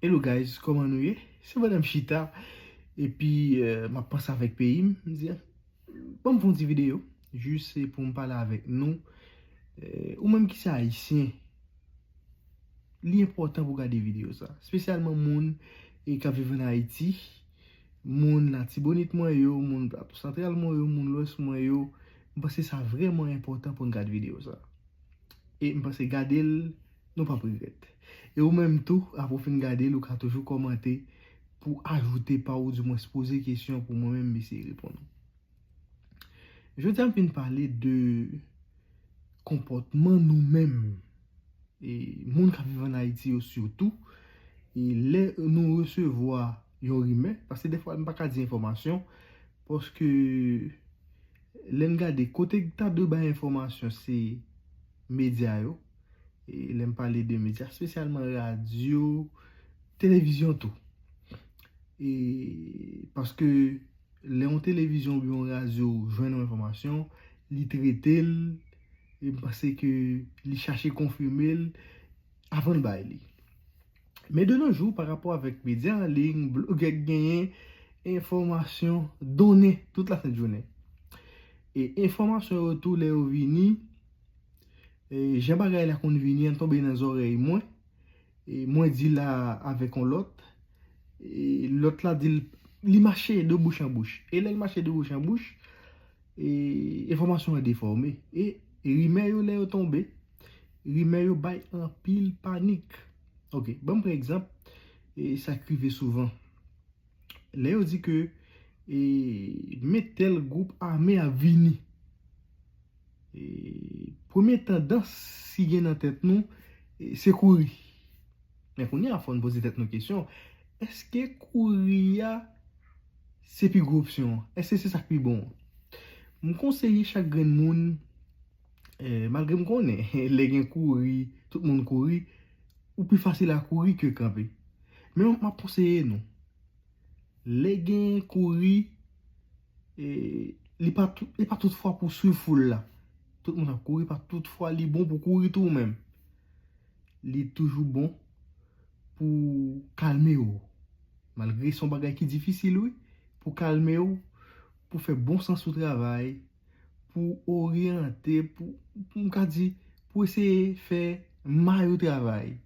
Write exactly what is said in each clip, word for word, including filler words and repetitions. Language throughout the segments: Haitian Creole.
Hello guys, kòman nou ye? Se Madam Chita. Epi, eh, m ap panse avèk peyi m, m di, ban m fè yon ti videyo, jis se pou m pale avèk nou. Eh, ou menm ki se Ayisyen, li enpòtan pou gade videyo sa. Espesyalman moun, eh, k ap viv ann Ayiti, moun Latibonit mwen yo, moun Plato Santral mwen yo, moun Lwès mwen yo. M panse sa vrèman enpòtan pou n gade videyo sa. E m panse gade l, nou p ap regrèt. E ou menm tou, apre w fin gade l, ou ka toujou kòmante pou ajoute pa w, oudimwens poze kesyon pou mwen menm m eseye reponn ou. Jodi a m vin pale de konpòtman nou menm, e moun k ap viv ann Ayiti yo sitou, e lè nou resevwa yon rimè, paske defwa m pa ka di enfòmasyon, paske lè n gade kote k ta dwe bay enfòmasyon se medya yo. E lè m pale de medya, espesyalman radyo, televizyon tou. E paske lè yon televizyon oubyen yon radyo jwenn yon enfòmasyon, li trete l, e m panse ke li chache konfime l avan l bay li. Men de nos jours, pa rapò avèk medya an liy, blogè k genyen enfòmasyon, donnen tout lasent jounen. E enfòmasyon yo tou, lè yo vini, e jan bagay la konn vini, an tonbe nan zòrèy mwen, e mwen di l avèk yon lòt, e lòt la di l, li mache de bouch an bouch. E lè l mache de bouch an bouch, e enfòmasyon an defòme. E rimè yo, lè yo tonbe, rimè yo bay anpil panik. Ok, ban m pran egzanp, e sa k rive souvan. Lè yo di ke, e, men tèl gwoup ame ap vini. E, premye tandans ki gen nan tèt nou, e, se kouri. Men kounye a, fò n poze tèt nou kesyon, èske kouri a se pi gwo opsyon an? Èske se sa k pi bon an? M konseye chak grenn moun, e, malgre m konnen, lè gen kouri, tout moun kouri, ou pi fasil a kouri ke kanpe. Men m ap konseye nou, lè gen kouri, e, li pa tout, li pa tout fwa pou swiv foul la. Tout moun ap kouri, pa tout fwa li bon pou kouri tou menm. Li toujou bon pou kalme w. Malgre se yon bagay ki difisil, wi, pou kalme w, pou fè bon sans ou travay, pou oryante, pou, pou m ka di, pou eseye fè may ou travay,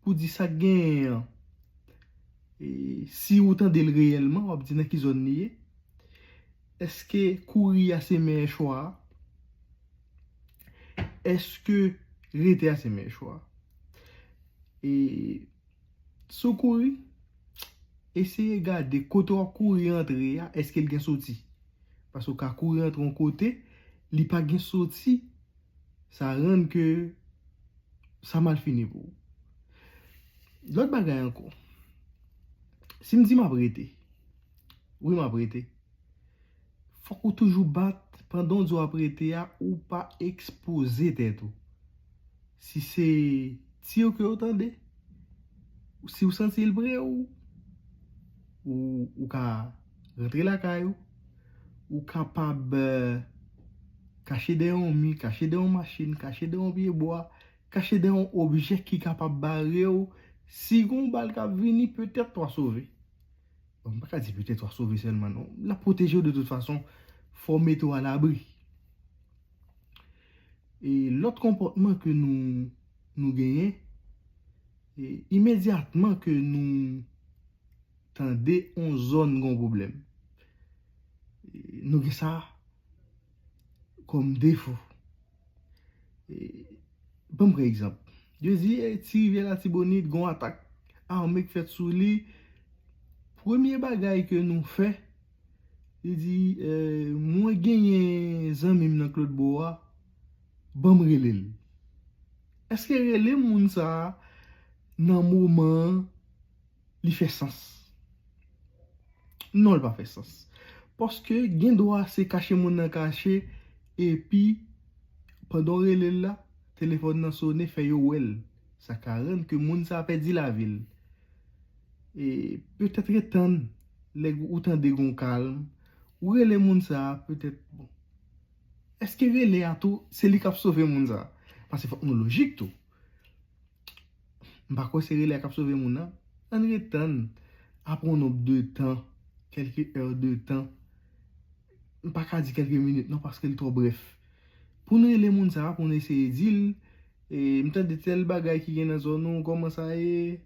pou di sa k genyen an. E si ou tande l reyèlman, w ap di nan ki zòn li ye. Èske kouri a se meyè chwa a? Èske rete a se meyè chwa a? E si w kouri, eseye gade kote w ap kouri antre a, èske l gen soti? Paske w ka kouri antre yon kote, li pa gen soti, sa rann ke sa mal fini pou ou. Lòt bagay ankò, si m di m ap rete, wi, m ap rete, fòk ou toujou bat pandan w di w ap rete a, ou pa ekspoze tèt ou. Si se ti yo ke w tande, si w santi l pre w, ou, ou ka rantre lakay ou, ou kapab, eh, kache dèyè yon mi, kache dèyè yon machin, kache dèyè yon pye bwa, kache dèyè yon objè ki kapab bare w. Si gon bal k ap vini, petèt w a sove. Bon, m pa ka di petèt w a sove sèlman, non. L ap pwoteje w de tout fason. Fò w mete w alabri. E lòt konpòtman ke nou, nou genyen, e imedyatman ke nou tande yon zòn gon pwoblèm, e nou gen sa kòm defo. E, ban m pran egzanp. Yo di, e, Ti Rivyè Latibonit, gon atak ame k fèt sou li. Premye bagay ke nou fè, li di, e, mwen genyen zanmi m nan Claude Boa, ban m rele l. Èske rele moun sa a nan moman an, li fè sans? Non, li pa fè sans. Paske gen dwa se kache moun nan kache, epi pandan w rele l la, telefòn nan sone, fè yo wè l. Sa ka rann ke moun sa a pèdi lavi l. E petèt ret tann, lè ou tande gon kalm, ou rele moun sa a, petèt, bon. Èske rele a tou, se li k ap sove moun sa a? Paske fòk nou lojik tou. M pa kwè se rele a k ap sove moun nan. Ann ret tann, apre yon nonb de tan, kèlke è de tan, m pa ka di kèlke minit non, paske l twò brèf. Pou n rele moun sa a, pou n eseye di l, e, m tande tèl bagay ki gen nan zòn ou, kòman sa ye?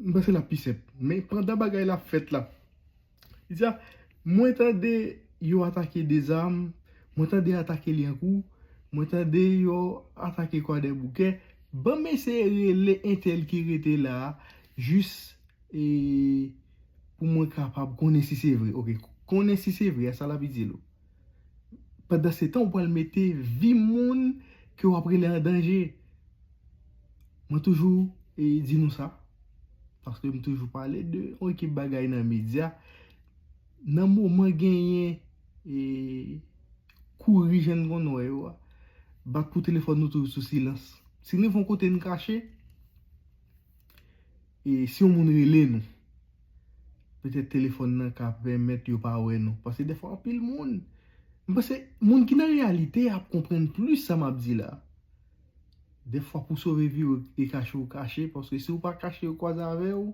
M panse l ap pi senp. Men pandan bagay la ap fèt la, li di a, mwen tande yo atake Dezam, mwen tande atake Lyankou, mwen tande yo atake Kwadèboukè. Ban m eseye rele entèl ki rete la a, jis, e, pou mwen kapab konnen si se vre. Oke, konnen si se vre, a sa l ap di l ou. Pandan se tan, ou pral mete vi moun ke w ap rele an danje. Mwen toujou, e, di nou sa, paske m toujou pale de yon ekip bagay nan medya. Nan moman genyen, e, kouri jan n konn wè yo a, bat pou telefòn nou toujou sou silans. Si n rive yon kote n kache, e si yon moun rele nou, petèt telefòn nan ka pèmèt yo pa wè nou. Paske dèfwa anpil moun, m panse moun ki nan reyalite ap konprann plis sa m ap di la. Dèfwa pou sove vi w e kache w kache, paske si w pa kache yo kwaze avè w,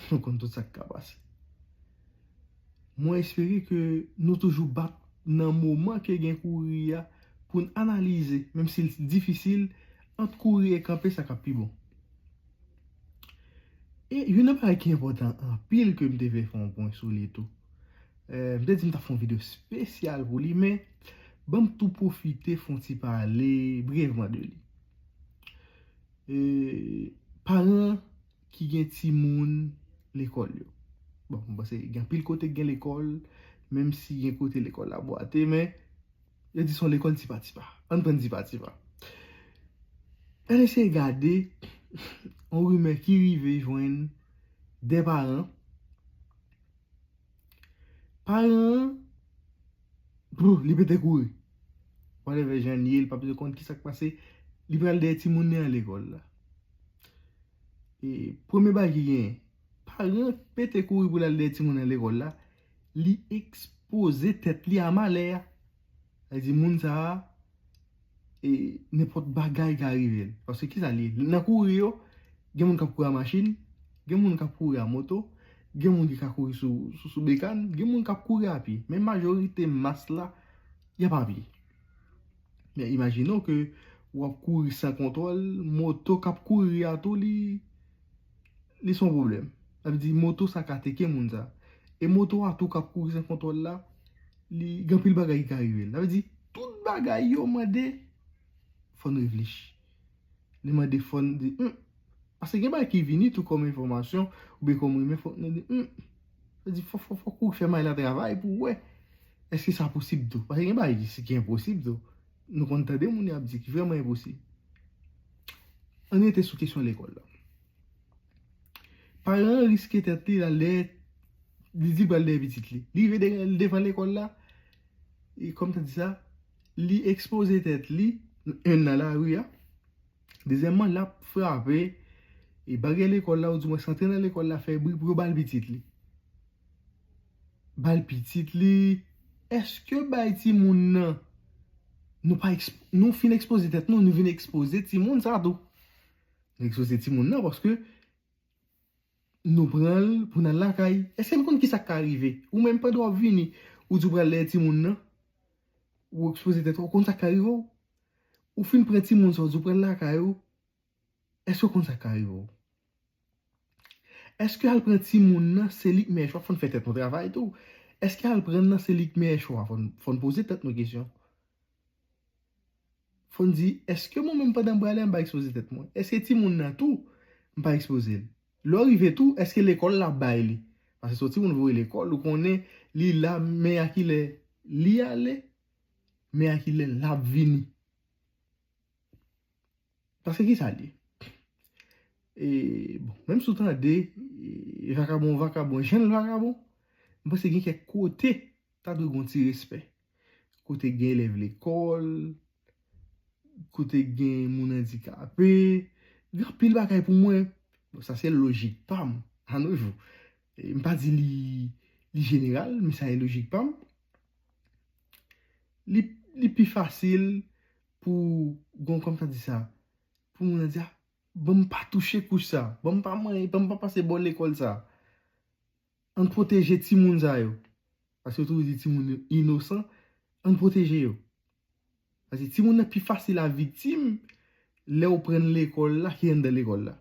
nou konn tout sa k ka pase. Mwen espere ke nou toujou bat nan moman ke gen kouri a pou n analize, menm si l difisil, ant kouri e kanpe sa k ap pi bon. E youn nan bagay ki enpòtan anpil ke m te vle fè yon pwen sou li tou. Eh, m te di m t ap fè yon videyo espesyal pou li, men ban m tou pwofite fè yon ti pale brèvman de li. E, paran ki gen timoun lekòl yo. Bon, m panse gen anpil kote ki gen lekòl, menm si gen kote lekòl la bwate, men yo di se yon lekòl tipa tipa. Ann pran tipa tipa. Ann eseye gade yon rimè ki rive jwenn de paran. Paran an, bro, li pete kouri. Whatever jan l ye, li pa bezwen konn ki sa k pase. Li pral dèyè timoun li an lekòl la. E premye bagay ki genyen, paran pete kouri pou l al dèyè timoun nan lekòl la, li ekspoze tèt li a malè a. Sa vle di moun sa a, e nenpòt bagay ka rive l. Paske kisa l ye? Nan kouri yo, gen moun k ap kouri a machin, gen moun k ap kouri a moto, gen moun ki ka kouri sou, sou, sou bekàn, gen moun k ap kouri a pye. Men majorite mas la, y ap a pye. Men imajine w ke w ap kouri san kontwòl, moto k ap kouri a tou, li, li se yon pwoblèm. Sa vle di moto sa ka teke moun sa. E moto a tou k ap kouri san kontwòl la, li gen anpil bagay ki ka rive l. Sa vle di tout bagay yo mande fò n reflechi. Li mande fò n di, hmm. Paske gen bagay ki vini tou kòm enfòmasyon, oubyen kòm rimè, fò n di, hmm. Sa vle di fò, fò, fò kouri fè may la travay pou wè èske sa posib tou. Paske gen bagay ki, ki enposib tou. Nou konn tande moun y ap di ki vrèman enposib. Ann rete sou kesyon lekòl la. Paran an riske tèt li, l al dèyè, li di l pral dèyè pitit li. Li rive de-, devan lekòl la, e kòm ta di sa, li ekspoze tèt li, youn nan lari a. Dezyèmman, l ap frape, e baryè lekòl la, oudimwens antre nan lekòl la, fè bri pou yo ba l pitit li. Ba l pitit li. Èske bay timoun nan, nou pa eksp-, nou fin ekspoze tèt nou, nou vin ekspoze timoun sa tou. Nou ekspoze timoun nan paske nou pran l pou n al lakay. Èske n konn ki sa k ka rive? Ou menm pandan w ap vini, ou di w pral dèyè timoun nan, ou ekspoze tèt ou, ou konn sa k ka rive w? Ou fin pran timoun sa, ou di w pral lakay ou, èske w konn sa k ka rive w? Èske al pran timoun nan, se li k mèyè chwa? Fò n fè tèt nou travay tou. Èske al pran l nan, se li k mèyè chwa? Fò n, fò n poze tèt nou kesyon. Fò n di, èske mwen menm pandan m prale a, m pa ekspoze tèt mwen? Èske timoun nan tou, m pa ekspoze l? Lè w rive tou, èske lekòl la bay li? Paske se yon timoun voye lekòl, ou konnen li la, men a kilè li ale, men a kilè l ap vini. Paske ki sa l ye? E, bon, menm si w tande, e, vakabon, vakabon, jèn vakabon, m panse gen kèk kote, ta dwe gen yon ti respè. Kote gen elèv lekòl, kote gen moun andikape, gen anpil bagay pou mwen. Bon, sa se lojik pa m, a nos jours. E, m pa di li, li jeneral, men sa e lojik pa m. Li, li pi fasil pou, gon, kòm ta di sa, pou moun nan di, ah, Ban m pa touche kouch sa. Ban m pa manyen, ban m pa pase bò lekòl sa. Ann pwoteje timoun sa yo. Paske yo toujou di timoun yo inosan. Ann pwoteje yo. Paske timoun nan pi fasil a viktim lè w pran l lekòl la ki anndan lekòl la.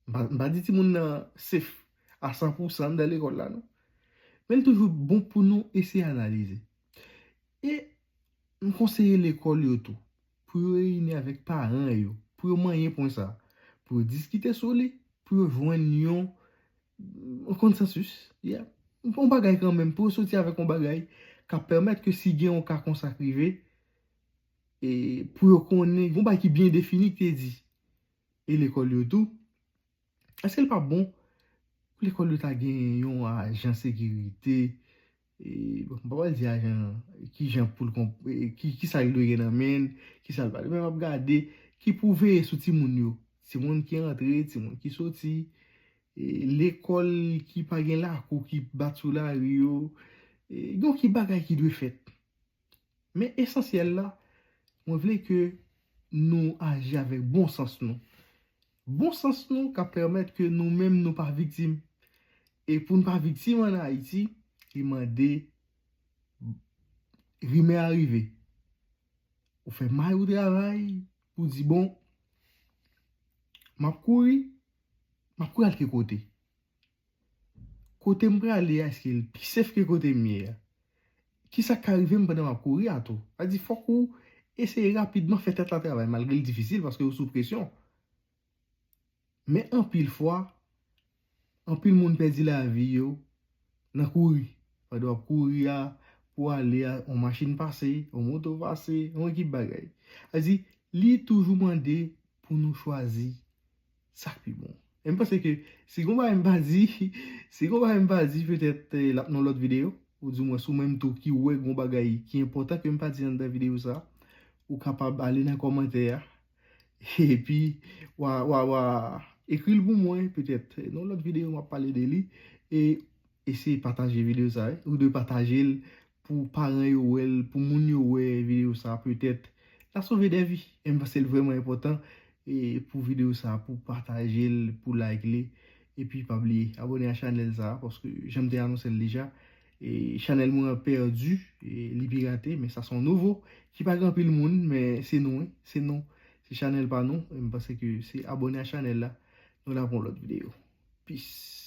M pa, m pa di timoun nan safe a san pou san anndan lekòl la, non. Men l toujou bon pou nou eseye analize. E m konseye lekòl yo tou, pou yo reyini avèk paran yo, pou yo manyen pwen sa, pou yo diskite sou li, pou yo jwenn yon, yon konsansis, yeah. Yon bagay kanmenm, pou yo soti avèk yon bagay k ap pèmèt ke si gen yon ka konsa k rive, e pou yo konnen, yon bagay ki byen defini k te di, e lekòl yo tou, èske l pa bon pou lekòl yo ta gen yon ajan sekirite? E, bon, m pa pral di ajan ki jan pou l konp-, e, ki, ki sa l dwe gen nan men l, ki sa l pa dwe, men m ap gade ki pou veye sou timoun yo. Timoun ki antre, timoun ki soti, e, lekòl ki pa gen lakou, ki bat sou lari yo, e, gen ki bagay ki dwe fèt. Men esansyèl la, mwen vle ke nou aji avèk bon sans nou. Bon sans nou ka pèmèt ke nou menm nou pa viktim. E pou n pa viktim ann Ayiti, li mande rimè a rive. Ou fè may ou travay pou di, bon, m ap kouri, m ap kouri al ki kote? Kote m prale a, èske l pi safe ke kote m ye a? Kisa k ka rive m pandan m ap kouri a tou? Sa di fòk ou eseye rapidman fè tèt la travay, malgre l difisil paske ou sou presyon. Men anpil fwa, anpil moun pèdi lavi yo nan kouri. Pandan w ap kouri a, pou ale a, yon machin pase, yon moto pase, yon ekip bagay. Sa di, li toujou mande pou nou chwazi sa k pi bon. E m panse ke si gon bagay m pa di, si gon bagay m pa di, petèt, eh, l ap nan lòt videyo, ou di mwen sou menm tou ki wè gon bagay ki enpòtan ke m pa di anndan videyo sa, ou kapab ale nan kòmantè a, epi w a, w a, w a ekri l pou mwen, petèt, nan lòt videyo m ap pale de li, e eseye pataje videyo sa, wi. Ou dwe pataje l pou paran yo wè l, pou moun yo wè videyo sa, petèt, l a sove de vi. E m panse l vrèman enpòtan, e pou videyo sa, pou pataje l, pou like li. Epi pa bliye, abòne a chanèl sa, paske jan m te anonse l deja, e chanèl mwen an pèdi, e li pirate, men sa se yon nouvo, ki pa gen anpil moun, men se nou, wi, se nou, se chanèl pa nou. E m panse ke se abòne a chanèl la, nou la pou yon lòt videyo. Peace.